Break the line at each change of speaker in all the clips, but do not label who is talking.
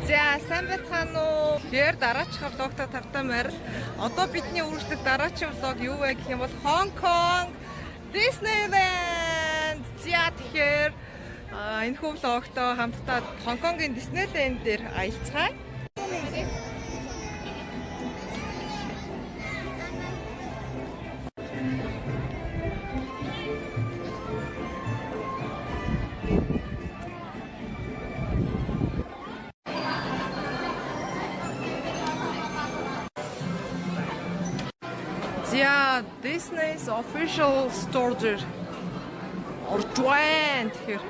За, сайн байцгаана уу? Тэгэхээр дараачих vlog той тавтай морил. Одоо бидний үргэлжлэх дараагийн vlog юу вэ гэх юм бол Хонг Конг Disneyland. За, тэгэхээр энэхүү vlog тоо хамтдаа Хонконгийн Disneyland дээр аялцгаая. За, Disney's official store дээр орж байна. Тэгэхээр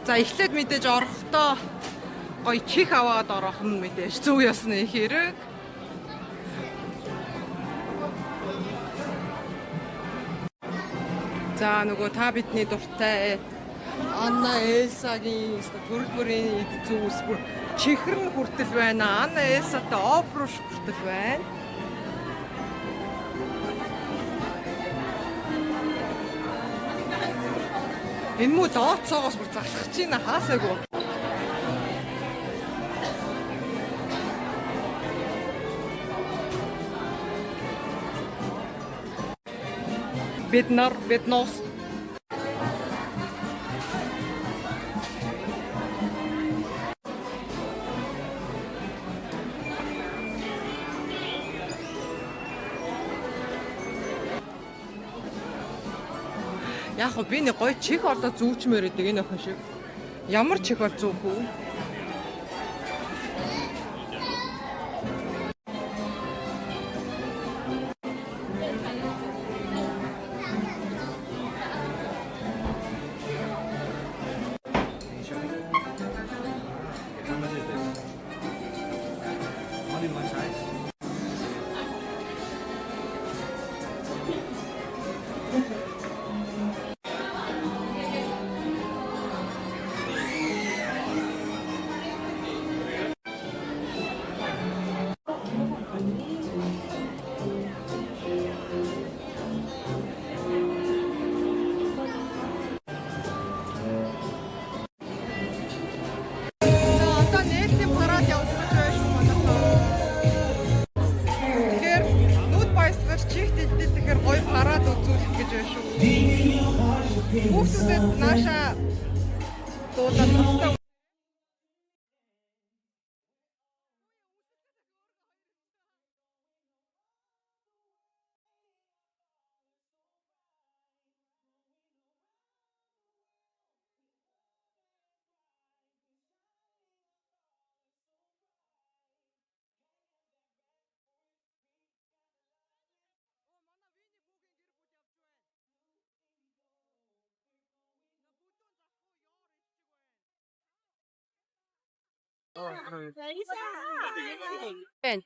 за, эхлээд мэдээж орохдоо гоё чих аваад орох нь мэдээж зөв ёсны хэрэг. За, нөгөө та бидний дуртай Анна Элсагийн төрөл бүрийн эд зүйлс бүр чихэр нь хүртэл байна. Анна Элсатай офруш хүртэл байна. Энэ мүү лооцоогоос бүр залхаж байна хаасаагүй. Бид нар биднээс яг хөө би нэг гоё чих олоо зүүчмээр байдаг энэ охин шиг. Ямар чих бол зүүх үү?
How much is this? Only one size?
За, одоо нээлтийн парад явуулах гэж байна шүү манайхаа. Тэгэхээр нүд баясгаж чих дэлдэл, тэгэхээр гоё парад үзүүлэх гэж байна шүү. Хүүхдүүдэд нааша дуулаад тавтай. Байна.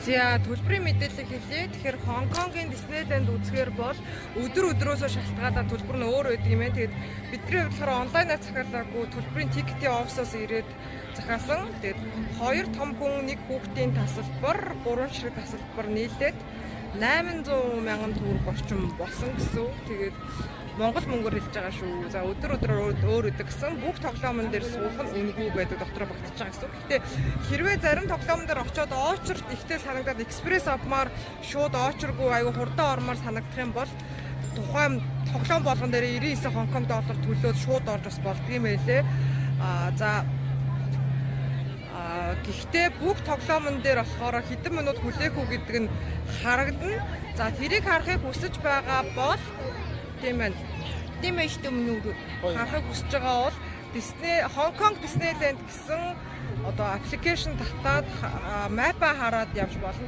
За, төлбөрийн мэдээлэл хэлье. Тэгэхээр Хонконгийн Disneyland үзэхээр бол өдөр өдрөөсөө шалтгаалаад төлбөр нь өөр байдаг юм байна. Тэгээд бидний хувьд болохоор онлайнаар захиалаагүй, төлбөрийн ticket ийн офисоос ирээд захиалсан. Тэгээд хоёр том хүн, нэг хүүхдийн тасалбар, гурван ширхэг тасалбар нийлээд 800 мянган төгрөг орчим болсон гэсэн. Тэгээд Монгол мөнгөөр хэлж байгаа шүү. За, өдөр өдрөөр өөр өдөр гэсэн бүх тоглоомн дээр суух нь үнэгүй байдаг, дотроо багтаж байгаа гэсэн. Гэхдээ хэрвээ зарим тоглоомн дээр очиод очерт ихтэй санагдаад экспресс авмаар, шууд очергүй айгу хурдан ормоор санагдах юм бол тухайн тоглоом болгон дээр 99 Хонконг доллар төлөөд шууд орж бас болдго юм байлээ. А за гэхдээ бүх тоглоомн дээр болохоор хэдэн минут хүлээх үү гэдэг нь харагдана. За, тэрийг харахыг хүсэж байгаа бол тийм байна. Тийм ээ шүү дээ, өмнө харахыг хүсэж байгаа бол Disney Hong Kong Disneyland гэсэн одоо application татаад map аа хараад явж болно.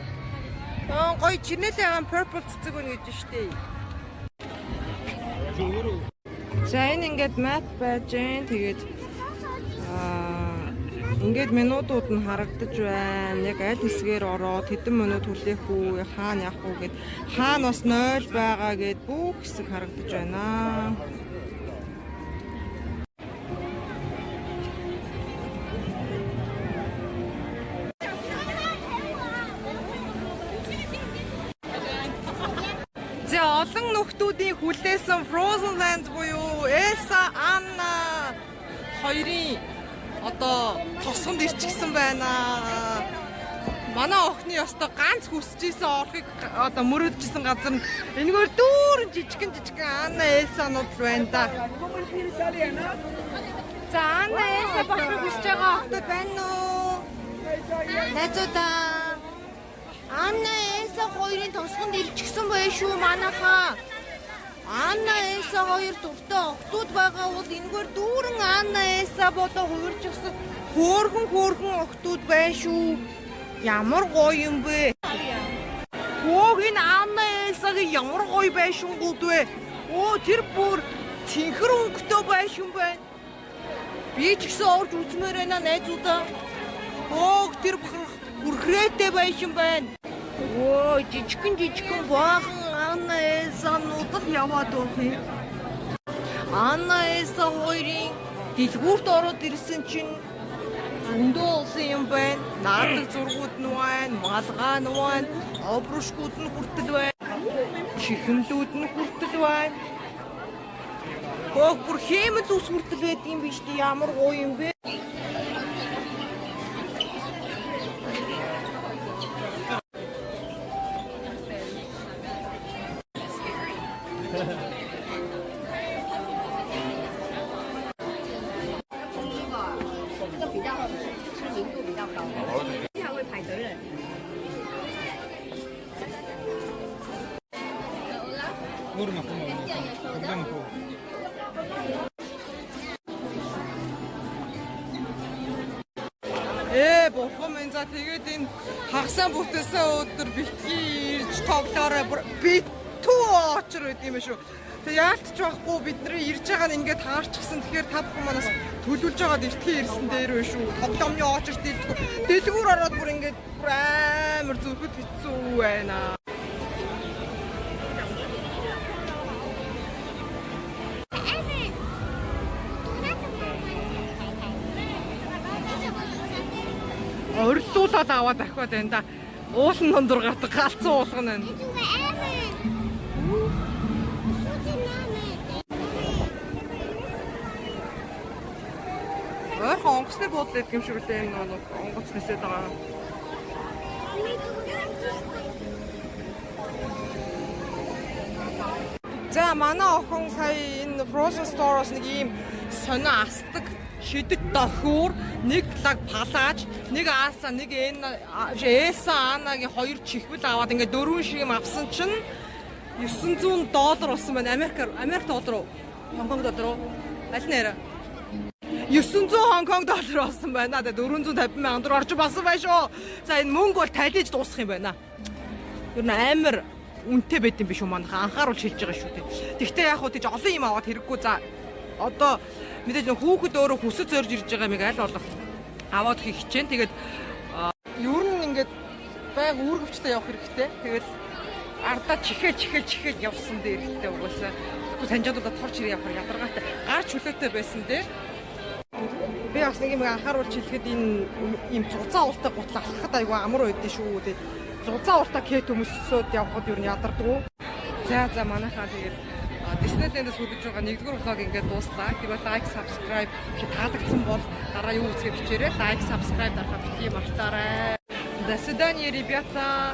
Аа, гоё чинэлээ purple цэцэг өгнө гэж штэ. За, энэ ингээд map байж гэн, тэгээд ингээд минутууд нь харагдаж байна. Яг аль хэсгээр ороод хэдэн минут хүлээх үү, хаана явах уу гэд, хаана бас 0 байгаа гэд бүх хэсэг харагдаж байна. олон нөхдүүдийн хүлээсэн Frozen Land буюу Elsa, Anna хоёрын одоо тосгонд ирчихсэн байна. Манай охины ёстой ганц хүсэж исэн орохыг одоо мөрөөдөжсэн газар нь энэгээр дүүрэн жижигэн жижигэн Анна Элсанууд л байна да. За, Анна Элса болохыг хүсэж байгаа охтууд байна уу? Найзуудаа. Анна Элса хоёрын тосгонд ирчихсэн байх шүү манайхаа. Анна Элса хоёр дуртай охтууд байгаа бол энэгээр дүүрэн Анна Элса болоо хувирчихсан хөөрхөн хөөрхөн охтууд байна шүү. Ямар гоё юм бэ? Хөөх, энэ Анна Элсагийн ямар гоё байшингууд вэ? Өө, тэр бүр цэнхэр өнгөтэй байшин байна. Би ч гэсэн орж үзмээр байна, найзуудаа. Хөөх, тэр бүр хүрхрээтэй байшин байна. Өө, жижигхэн жижигхэн баахан Анна Элсанууд л яваад байх юм. Анна Элса хоёрын дэлгүүрт ороод ирсэн чинь зөндөө олон юм байна. Наадаг зургууд нь байна, малгай нь байна, обрушгууд нь хүртэл байна. Чихэмлүүд нь хүртэл байна. Хөөх, бүр хиймэл ус хүртэл байдаг юм биш үү? Ямар гоё юм бэ?
这个比较知名度比较高，经常会排责任。
Нүүр мах юм уу? Нүүр мах уу?
Ээ, бурхан минь, за, тэгээд энэ хагасаа бүтээсэн өдөр битгий ирж тоглоорой, бүр битүү очор байд юм шүү. Тэгээ яалтч байхгүй, бидний ирж байгаа нь ингээд таарчихсан. Тэгэхээр та бүхэн манаас төлөвлөж байгаад эртхэн ирсэн дээр вэ шүү. Тоглоомны очор дэлгүүр дэлгүүр ороод бүр ингээд бүр амар зүрхэд хэцүү байна. Орилуулаад аваад ахиад байна да. Уулын дундуур гардаг галзуу уулган байна.
这个艾文，数字妈妈。
Ойрхон онгоцны буудлын байдаг юм шиг үлээ, энэ нэг онгоц нисээд байгаа. За, манай охин сая энэ Frozen Store-оос нэг ийм сонио асдаг шидэт дохиур, нэг лаг палааж, нэг Ааса, нэг энэ Элса, Анагийн хоёр чихвэл аваад ингээд дөрвөн шиг юм авсан чинь 900 доллар болсон байна. Америк Америк доллар уу? Хонконг доллар уу? Аль нэр? 900 Хонконг доллар болсон байна. Тэгээ 450 мянган төгрөг орж болсон байна шүү. За, энэ мөнгө бол талиж дуусах юм байна. Ер нь амар үнэтэй байд юм биш үү, манайха, анхааруулж хэлж байгаа шүү дээ. Тэгвэл яг хуу тийж олон юм аваад хэрэггүй. За, одоо мэдээж нөх хүүхэд өөрөө хүсэж зорж ирж байгаа юмыг аль болох аваад хийх хичээн. Тэгээд ер нь ингээд байг үүргэвчтэй явах хэрэгтэй. Тэгээд ардаа чихээ чихээ чихээ явсан дээр хэрэгтэй угаасаа. Тэгэхгүй санжаадуудаа торч ирээ явахар ядаргаатай. Гар чөлөөтэй байсан дээр би бас нэг юм анхааруулж хэлэхэд энэ ийм зузаан ууртай гутал алхахад айгүй амар байдсан шүү. Тэгээд зузаан ууртай кет өмсөөд явхад ер нь ядардаг. За, манайхаа тэгээд Disneyland-ээс хүргэж байгаа нэгдүгээр vlog ингээд дууслаа. Хэрвээ like, subscribe таалагдсан бол дараа юу үзэхээ бичээрэй. Like, subscribe дарахаа битгий мартаарай. До свидания, ребята.